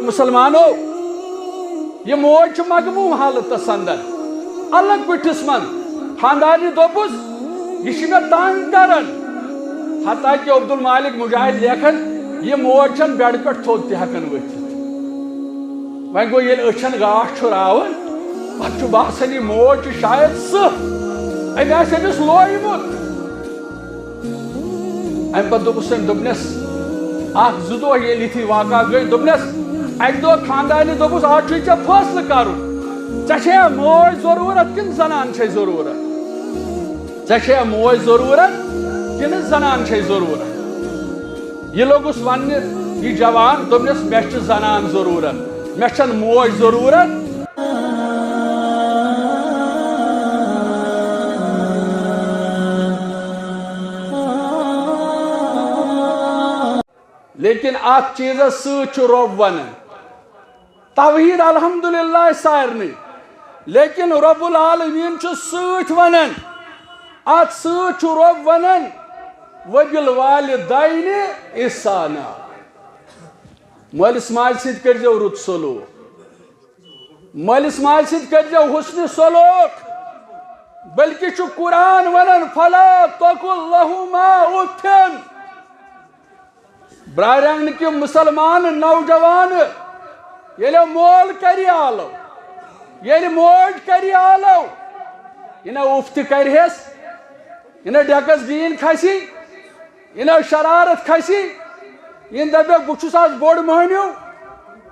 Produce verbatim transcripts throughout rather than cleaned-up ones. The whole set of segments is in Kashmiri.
مسلمانو، یہِ موج چھِ مغموم حالتس اندر، الگ کُٹھِس منٛز۔ خاندارنہِ دوٚپُس، "یہِ چھِ مےٚ تنگ کران۔" حتیٰ کہ عبدالمالک مجاہد لیکھان، یہِ موج چھَنہٕ بیڈ پٮ۪ٹھ تھوٚد تہِ ہٮ۪کان ؤتھِتھ۔ وۄنۍ گوٚو، ییٚلہِ أچھن گاش چھُ راوان، پتہٕ چھُ باسان، یہِ موج چھِ شاید سٕہہ، أمۍ آسہِ أمِس لویمُت۔ امہِ پتہٕ دوٚپُس أمۍ، دوٚپنس، اکھ زٕ دۄہ ییٚلہِ یِتھی واقعہ گٔے، دوٚپنس، اکہِ دۄہ خاندارنہِ دوٚپُس، "آز چھُے ژےٚ فٲصلہٕ کرُن، ژےٚ چھےٚ موج ضروٗرت کِنہٕ زنان چھے ضروٗرت؟ ژےٚ چھےٚ موج ضروٗرت کِنہٕ زنان چھے ضروٗرت؟" یہِ لوٚگُس وننہِ، یہِ جوان، دوٚپنس، "مےٚ چھِ زنان ضروٗرت، مےٚ چھَنہٕ موج ضروٗرت۔" لیکن اتھ چیزس سۭتۍ چھُ رۄب ونان، توحید الحمدللہ سارنٕے، لیکن رب العالمین چھُ سۭتۍ ونان، اتھ سۭتۍ چھُ رۄب ونان، "وبالوالدین احسانا"۔ مٲلِس ماجہِ سۭتۍ کٔرۍزیو رُت سلوک۔ مٲلِس ماجہِ سۭتۍ کٔرۍزیو حسنِ سلوک، بلکہِ چھُ قرآن ونان، "فلا تقل لہما اف۔" برارنگ کہِ مسلمان نوجوان، ییٚلہِ مول کرِ آلو، ییٚلہِ موج کرِ آلو، یہِ نہ اُف تہِ کرِہس، یہِ نہ ڈیکس گیٖن کھسی، یہِ نہ شرارت کھسی، یہِ نہٕ دپیکھ، "بہٕ چھُس آز بوٚڑ مٔہنیو"،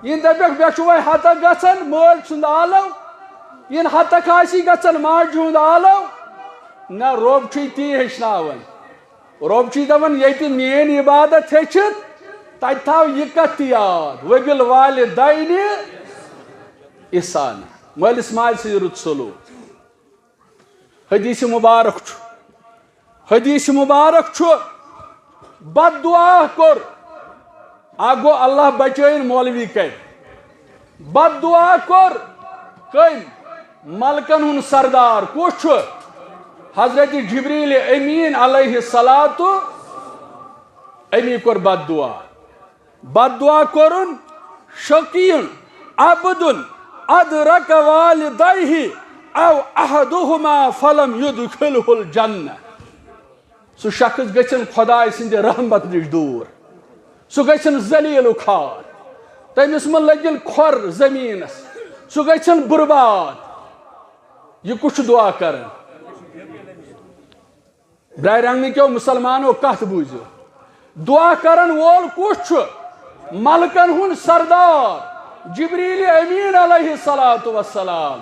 یہِ نہٕ دپیکھ، "مےٚ چھُ وۄنۍ ہتک گژھان، مٲلۍ سُنٛد آلو"، یہِ نہٕ ہتک آسی گژھان، ماجہِ ہُنٛد آلو۔ نہ، رۄب چھُے تی ہیٚچھناوان۔ رۄب چھُے دپان، ییٚتہِ میٲنۍ عبادت ہیٚچھِتھ، تتہِ تھاو یہِ کتھ تہِ یاد، "وبالوالدین احسانا"۔ مٲلِس ماجہِ سۭتۍ رُت سلوک۔ حدیث مبارک چھُ، حدیث مبارک چھُ، بد دعا کوٚر، اکھ گوٚو اللہ بچٲیِن مولوی کرِ، بد دعا کوٚر کٔمۍ؟ ملکن ہُنٛد سردار کُس چھُ؟ حضرت جبریل امین علیہ الصلوۃ، أمی کوٚر بد دعا۔ بد دعا کوٚرُن، "شقی عبد ادرک والدیہ او احدہما فلم یدخلہ الجنہ"۔ سُہ شخص گژھن خداے سٕنٛدِ رحمت نِش دوٗر، سُہ گژھن ذلیل و خوار، تٔمِس مہ لٔگِن کھۄر زٔمیٖنس، سُہ گژھن برباد۔ یہِ کُس چھُ دعا کران؟ برارنگنہٕ کیو مسلمانو، کتھ بوٗزِو۔ دعا کرن وول کُس چھُ؟ ملکن ہُنٛد سردار جبریل امین علیہ الصلوۃ والسلام۔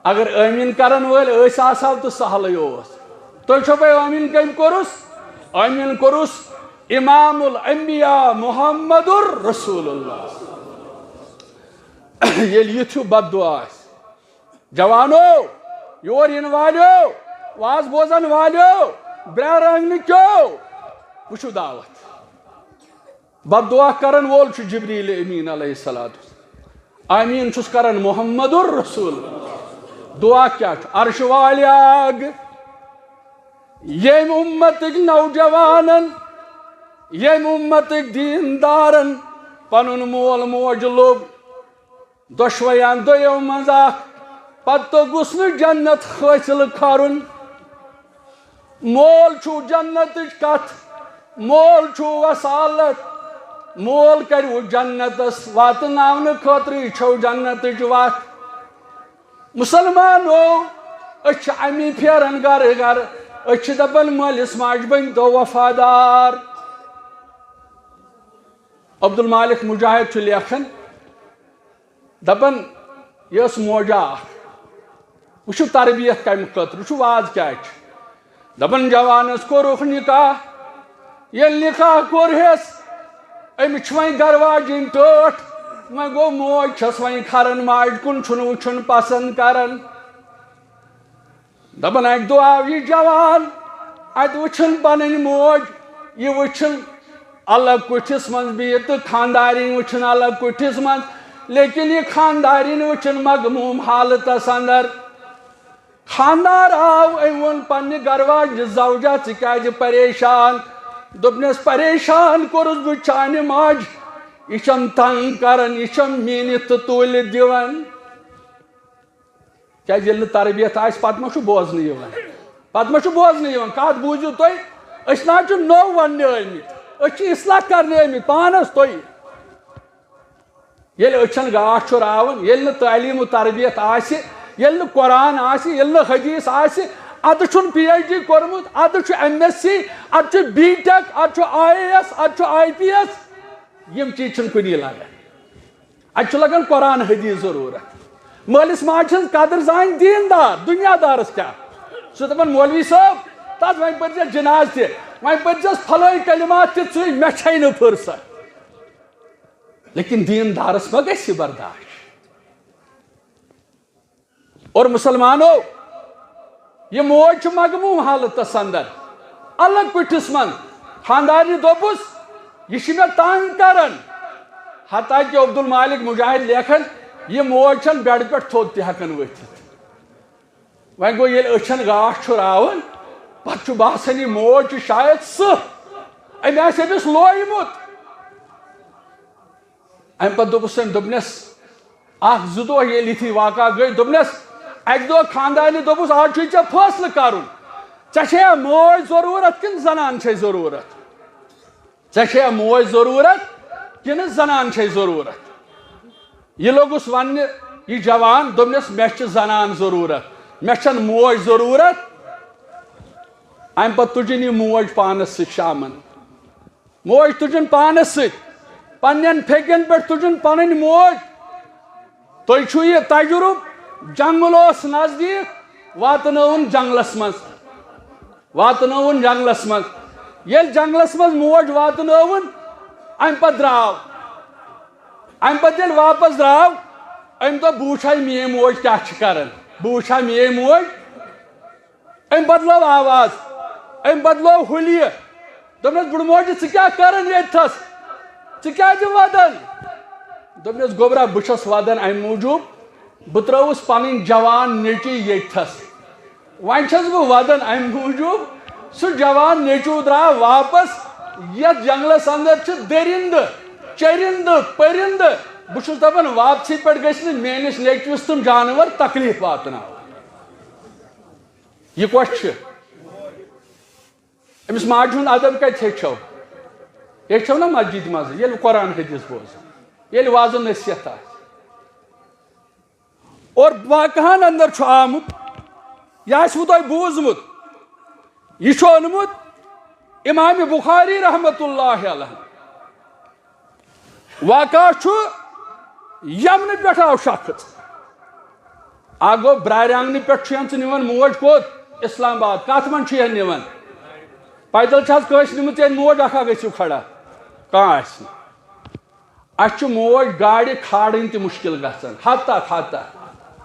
اگر آمین کرن وٲلۍ ٲسۍ آسہو تہٕ سہلٕے اوس۔ تُہۍ چھِو پاے آمین کٔمۍ کوٚرُس؟ آمین کوٚرُس امام الانبیاء محمد رسول اللہ۔ ییٚلہِ یُتھ ہیوٗ بد دعا آسہِ، جوانو، یور یِنہٕ والیو، واز بوزن والیو، برارنگنہٕ کیو، وٕچھِو دعوت۔ بد دعا کرن وول چھُ جبریل امین علیہ الصلوۃ۔ آمین چھُس کران محمد الرسول۔ دعا کیٛاہ چھُ؟ عرش والیاگ، ییٚمہِ اُمتٕکۍ نوجوانن، ییٚمہِ اُمتٕکۍ دیٖندارن پنُن مول موج لوٚب، دۄشویان دۄیو منٛز اکھ، پتہٕ توٚگُس نہٕ جنت حٲصِل کرُن۔ مول چھُو جنتٕچ کتھ، مول چھُو وسالت، مول کروٕ جنتس واتناونہٕ خٲطرٕ، یہِ چھو جنتٕچ وتھ۔ مسلمانو، أسۍ چھِ امی پھیران گرٕ گرٕ، أسۍ چھِ دپان مٲلِس ماجہِ بٔنۍ تو وفادار۔ عبدالمالک مجاہد چھُ لیکھان، دپان، یہِ ٲس موجا اکھ۔ وٕچھِو تربیت کمہِ خٲطرٕ، وٕچھِو واز کیٛاہ چھِ۔ دپان، جوانس کوٚرُکھ نکاح، ییٚلہِ نکاح کوٚرہس، أمِس چھِ وۄنۍ گرٕ واجِنۍ ٹٲٹھ، وۄنۍ گوٚو موج چھس وۄنۍ کھران، ماجہِ کُن چھُنہٕ وٕچھُن پسند کران۔ دپان، اکہِ دۄہ آو یہِ جوان، اتہِ وٕچھُن پنٕنۍ موج، یہِ وٕچھُن الگ کُٹھِس منٛز بِہِتھ تہٕ خاندارِنۍ وٕچھُن الگ کُٹھِس منٛز، لیکن یہِ خاندارِنۍ وٕچھُن مغموم حالتس اندر۔ خاندار آو، أمۍ ووٚن پننہِ گرٕ واجنہِ، زوجہ، ژٕ کیازِ پریشان؟ دوٚپنس، پریشان کوٚرُس بہٕ چانہِ ماجہِ، یہِ چھَم تنگ کران، یہِ چھَم میٖنِتھ تہٕ تُلِتھ دِوان۔ کیازِ ییٚلہِ نہٕ تربیت آسہِ، پتہٕ ما چھُ بوزنہٕ یِوان؟ پتہٕ ما چھُ بوزنہٕ یِوان؟ کتھ بوٗزِو تُہۍ؟ أسۍ نہ حظ چھِ نوٚو وننہِ آمٕتۍ، أسۍ چھِ اصلاح کرنہِ آمٕتۍ پانس تُہۍ۔ ییٚلہِ أچھن گاش چھُ راوان، ییٚلہِ نہٕ تعلیٖم و تربیت آسہِ، ییٚلہِ نہٕ قرآن آسہِ، ییٚلہِ نہٕ حدیث آسہِ، ادٕ چھُنہٕ پی ایچ ڈی کوٚرمُت، ادٕ چھُ ایم ایس سی، ادٕ چھُ بی ٹیک، ادٕ چھُ آئی اے ایس، ادٕ چھُ آئی پی ایس۔ یِم چیٖز چھِنہٕ کُنی لگان۔ اتہِ چھُ لگان قرآن حدیث ضروٗرت۔ مٲلِس ماجہِ ہٕنٛز قدٕر زانہِ دیٖندار، دُنیا دارس کیٛاہ؟ سُہ دپان، "مولوی صٲب، تتھ وۄنۍ پٔرزِ جناز تہِ، وۄنۍ پٔرزٮ۪س فلٲنۍ کلمات تہِ ژٕے، مےٚ چھے نہٕ فرصت۔" لیکن دیٖندارس ما گژھِ یہِ برداشت؟ اور مسلمانو، یہِ موج چھِ مغموم حالتس اندر، الگ کُٹھِس منٛز۔ خاندارنہِ دوٚپُس، "یہِ چھِ مےٚ تنگ کران۔" حتیٰ کہ عبدالمالک مجاہد لیکھان، یہِ موج چھَنہٕ بیڈ پٮ۪ٹھ تھوٚد تہِ ہٮ۪کان ؤتھِتھ۔ وۄنۍ گوٚو، ییٚلہِ أچھن گاش چھُ راوان، پتہٕ چھُ باسان، یہِ موج چھِ شاید سٕہہ، أمۍ آسہِ أمِس لویمُت۔ امہِ پتہٕ دوٚپُس أمۍ، دوٚپنس، اکھ زٕ دۄہ ییٚلہِ یِتھی واقعہ گٔے، دوٚپنس، اکہِ دۄہ خاندارنہِ دوٚپُس، "آز چھُے ژےٚ فٲصلہٕ کرُن، ژےٚ چھےٚ موج ضروٗرت کِنہٕ زنان چھے ضروٗرت؟ ژےٚ چھےٚ موج ضروٗرت کِنہٕ زنان چھے ضروٗرت؟" یہِ لوٚگُس وننہِ، یہِ جوان، دوٚپنس، "مےٚ چھِ زنان ضروٗرت، مےٚ چھَنہٕ موج ضروٗرت۔" امہِ پتہٕ تُجِن یہِ موج پانس سۭتۍ شامن۔ موج تُجُن پانس سۭتۍ، پننٮ۪ن پھیکٮ۪ن پٮ۪ٹھ تُجُن پنٕنۍ موج۔ تۄہہِ چھُو یہِ تجرُبہٕ، جنگل اوس نزدیٖک، واتنٲوُن جنگلس منٛز، واتنٲوُن جنگلس منٛز۔ ییٚلہِ جنگلس منٛز موج واتنٲوُن، امہِ پتہٕ درٛاو، امہِ پتہٕ ییٚلہِ واپس درٛاو، أمۍ دوٚپ، "بہٕ وٕچھٕ ہا میٛٲنۍ موج کیٛاہ چھِ کران، بہٕ وٕچھٕ ہا میٛٲنۍ موج۔" أمۍ بدلٲو آواز، أمۍ بدلٲو حُلیہِ۔ دوٚپنَس، "بُڈٕ موجہِ، ژٕ کیٛاہ کران ییٚتھَس؟ ژٕ کیٛازِ وَدان؟" دوٚپنَس، "گوٚبرا، بہٕ چھَس وَدان اَمہِ موٗجوٗب، بہٕ ترٛٲوٕس پَنٕنۍ جوان نیٚچی ییٚتھَس۔ وۄنۍ چھَس بہٕ وَدان اَمہِ موٗجوٗب، سُہ جوان نیٚچوٗ درٛاو واپَس۔ یَتھ جنٛگلَس اَندَر چھِ دٔرِنٛدٕ، چٔرِنٛدٕ، پٔرِنٛدٕ۔ بہٕ چھُس دَپان، واپسٕے پٮ۪ٹھ گٔژھۍ نہٕ میٛٲنِس نیٚچوِس تِم جانوَر تکلیٖف واتناوٕنۍ۔" یہِ کۄس چھِ؟ أمِس ماجہِ ہُنٛد ادب کتہِ ہیٚچھو؟ ہیٚچھو نا مسجدِ منٛز، ییٚلہِ قرآن حدیث بوزو، ییٚلہِ وعظ و نصیحت آسہِ۔ اور واقعہن اندر چھُ آمُت، یہِ آسِوٕ تۄہہِ بوٗزمُت، یہِ چھُ اوٚنمُت امام بخاری رحمتہ اللہ علیہ۔ واقعہ چھُ یمنہٕ پٮ۪ٹھ آو شخص۔ اکھ گوٚو برارِ آنگنہٕ پٮ۪ٹھ چھُ ہن ژٕ نِوان موج کوٚت؟ اسلام آباد۔ کتھ منٛز چھُ ہن نِوان؟ پیدل چھِ حظ کٲنٛسہِ نِمٕژ ییٚلہِ موج؟ اکھا گٔژھِو کھڑا، کانٛہہ آسہِ نہٕ۔ اَسہِ چھُ موج گاڑِ کھالٕنۍ تہِ مُشکِل گژھان، حتیٰ حتیٰ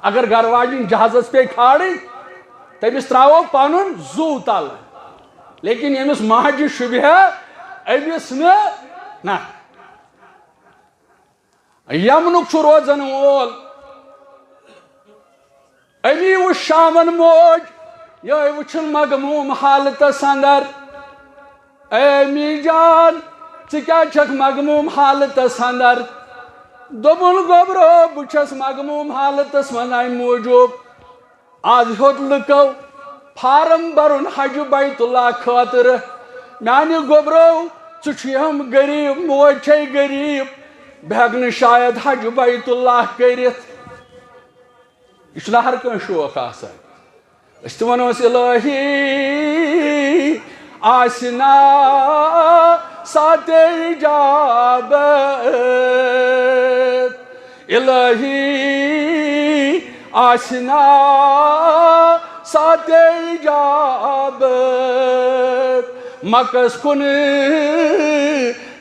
اگر گرٕ واجِنۍ جہازس پیٚیہِ کھالٕنۍ، تٔمِس ترٛاوو پنُن زُو تلہٕ، لیکن ییٚمِس ماجہِ شوٗبہِ ہا، أمِس نہٕ، نہ۔ یمنُک چھُ روزن وول۔ أمی وُچھ شامن موج، یہِ وُچھُن مغموم حالتس اندر۔ "اے أمی جان، ژٕ کیٛازِ چھکھ مغموم حالتس اندر؟" دوٚپُن، "گوٚبرو، بہٕ چھَس مغموم حالتس منٛز امہِ موٗجوٗب، از ہیوٚت لُکو فارم برُن حج بیت اللہ خٲطرٕ۔ میانہِ گوٚبرو، ژٕ چھُے ہم غریب، موج چھے غریب، بہٕ ہٮ۪کہٕ نہٕ شاید حج بیت اللہ کٔرِتھ۔" یہِ چھُنہ ہر کٲنٛسہِ شوق آسان۔ أسۍ تہِ وَنو أسۍ، الہی آسہِ نا ساتِ اجابت، الہی آسہِ نا ساتِ اجابت، مکس کُن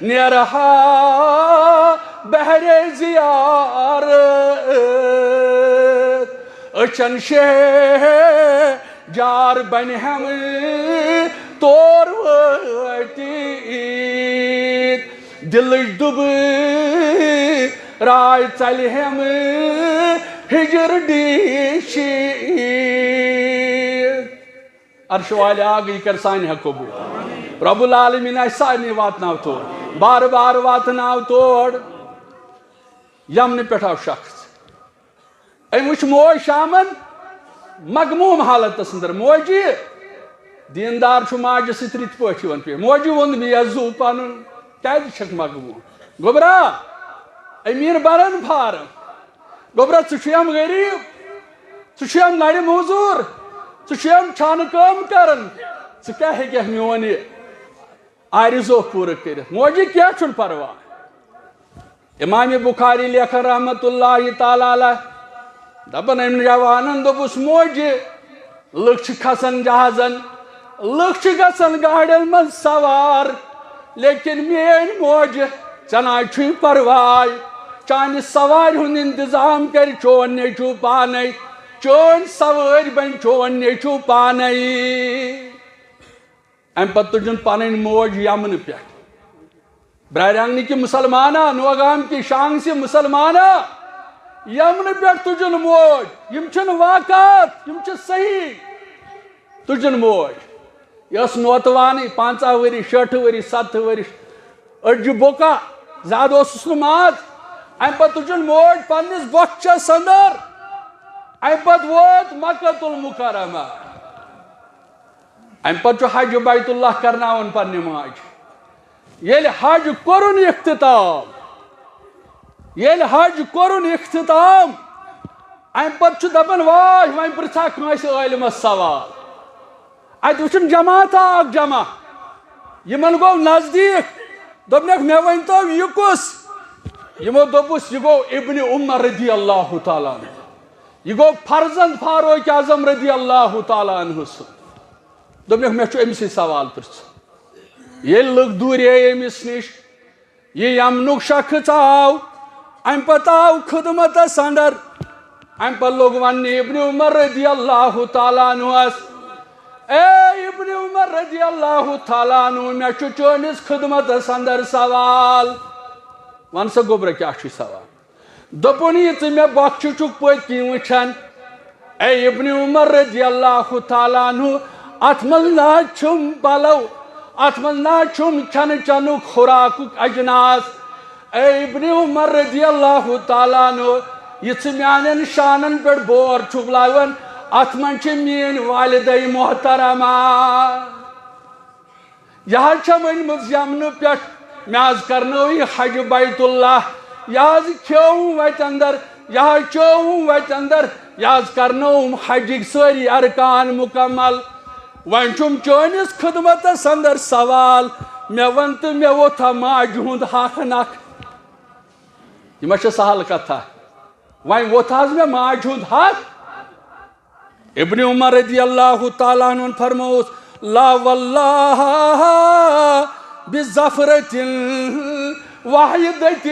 نیرہا بہرِ زیارت۔ أچھن شہجار بنہِ ہم تور وٲتِتھ، دِلٕچ دُبہٕ راے ژلہِ ہم ہجر ڈیٖشِتھ۔ عرش والیا، یہِ کر سانہِ ہا قبول۔ رب العالمین آسہِ سارنٕے واتناو تور، بار بار واتناو تور۔ یمنہٕ پٮ۪ٹھ آو شخص۔ أمۍ وٕچھ موج شامن مغموم حالتس اندر۔ موجی، دیندار چھُ ماجہِ سۭتۍ رٕتۍ پٲٹھۍ یِوان پیش۔ موجی ووٚن، مےٚ زُو پنُن، کیازِ چھکھ مغموم؟ گوٚبرا، أمیٖر بنن فارم۔ گوٚبرا، ژٕ چھُے ہم غریب، ژٕ چھُے ہم نرِ موزوٗر، ژٕ چھُے ہم چھانہٕ کٲم کران، ژٕ کیٛاہ ہیٚککھ میون یہِ آرزو پوٗرٕ کٔرِتھ؟ موجی، کینٛہہ چھُنہٕ پرواے۔ امام بخاری لیکھان رحمت اللہ تعالی علیہ، دپان أمۍ جوانن دوٚپُس، موجہِ، لُکھ چھِ کھسان جہازن، لُکھ چھِ گژھان گاڑٮ۪ن منٛز سوار، لیکن میٲنۍ موج، ژےٚ نہ چھُے پرواے، چانہِ سوارِ ہُنٛد انتظام کرِ چون نیٚچوٗ پانے، چٲنۍ سوٲرۍ بنہِ چون نیٚچوٗ پانے۔ امہِ پتہٕ تُجُن پنٕنۍ موج یمنہٕ پٮ۪ٹھ۔ برارانگنہِ کہِ مسلمانہ، نوگام کہِ شانگ سہِ مسلمانہ، یمنہٕ پٮ۪ٹھ تُجُن موج۔ یِم چھِنہٕ واقعات، یِم چھِ صحیح۔ تُجُن موج۔ یہِ ٲس نوتوانٕے، پنٛژاہ ؤری، شیٹھ ؤری، ستتھ ؤری، أڈجہِ بۄکا، زیادٕ اوسُس نہٕ ماز۔ امہِ پتہٕ تُجُن موج پننِس بۄچھِ اندر۔ امہِ پتہٕ ووت مکۃ المکرمہ۔ امہِ پتہٕ چھُ حج بیت اللہ کرناوان پننہِ ماجہِ۔ ییٚلہِ حج کوٚرُن اختتام، ییٚلہِ حج کوٚرُن اختتام، امہِ پتہٕ چھُ دپان، واے، وۄنۍ پرژھا کٲنٛسہِ عٲلمس سوال۔ اتہِ وٕچھُن جماعتھا اکھ جمع، یِمن گوٚو نزدیٖک، دوٚپنکھ، مےٚ ؤنۍ تو، یہِ کُس؟ یِمو دوٚپُس، یہِ گوٚو ابن عمر رضی اللہ تعالیٰ عنہ، یہِ گوٚو فرزند فاروق اعظم رضی اللہ تعالیٰ عنہ سُنٛد۔ دوٚپنکھ، مےٚ چھُ أمِسٕے سوال پرژھُن۔ ییٚلہِ لُکھ دوٗرے أمِس نِش، یہِ یمنُک شخص آو، امہِ پتہٕ آو خدمتس اندر۔ امہِ پتہٕ لوٚگ وننہِ ابن عمر رضی اللہ تعالیٰ عنہس، اے ابن عمر رضی اللہ تعالیٰ عنہ، مےٚ چھُ چٲنِس خدمتس اندر سوال۔ ون سا گوٚبرا، کیٛاہ چھُے سوال؟ دوٚپُن، یہِ ژٕ مےٚ بۄچھِ چھُکھ پٔتۍ کِنۍ وٕچھان، اے ابن عمر رضی اللہ تعالیٰ عنہ، اتھ منٛز نہ حظ چھُم پلو، اتھ منٛز نہ حظ چھُم کھٮ۪نہٕ چٮ۪نُک خوراکُک اجناس۔ اے ابن عمر رضی اللہ تعالیٰ عنہ، یہِ ژٕ میانٮ۪ن شانن پٮ۪ٹھ بور چھُکھ لاوان، اتھ منٛز چھِ میٲنۍ والدے محترمہ۔ یہِ حظ چھم أنمٕژ یمنہٕ پٮ۪ٹھ، مےٚ حظ کرنٲو یہِ حج بیت اللہ، یہِ حظ کھیوم وتہِ اندر، یہِ حظ چوم وتہِ اندر، یہِ حظ کرنٲوم حجٕکۍ سٲری ارکان مکمل۔ وۄنۍ چھُم چٲنِس خدمتس اندر سوال، مےٚ ون تہٕ، مےٚ ووٚتھا ماجہِ ہُنٛد حق نکھ؟ یہِ ما چھےٚ سہل کتھا؟ وۄنۍ ووٚتھ حظ مےٚ ماجہِ ہُنٛد حق۔ ابن عمر رضی اللہ تعالیٰ عنہ فرموس، لا واللہ بظفرة واحدة۔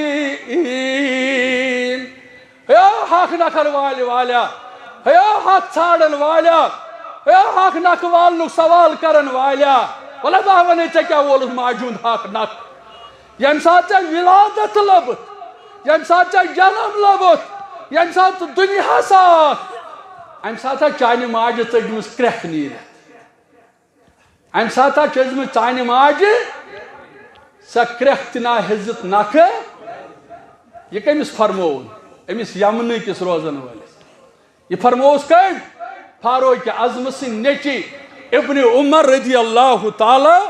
ہے حق نکھن والہِ والیا، ہے حق ژھانڈن والیا، ہے حق نکھ والنُک سوال کرن والیا، ولا بہٕ ونے ژےٚ کیٛاہ وولُتھ ماجہِ ہُنٛد حق نکھ؟ ییٚمہِ ساتہٕ ژےٚ ولادت لٔبٕتھ، ییٚمہِ ساتہٕ ژےٚ جنم لوٚبُتھ، ییٚمہِ ساتہٕ ژٕ دُنیاہس آکھ، امہِ ساتہٕ ہا چانہِ ماجہِ ژٔجمٕژ کرٛٮ۪کھ نیٖرِتھ۔ امہِ ساتہٕ ہا چھِ ٲسمٕژ چانہِ ماجہِ سۄ کرٛٮ۪کھ تہِ نا ہیٚژٕتھ نکھٕ۔ یہِ کٔمِس فرمووُن؟ أمِس یمنہٕ کِس روزن وٲلِس۔ یہِ فرمووُس کٔمۍ؟ فاروق اعظم سٕنٛدۍ نیٚچی ابن عمر رضی اللہ تعالیٰ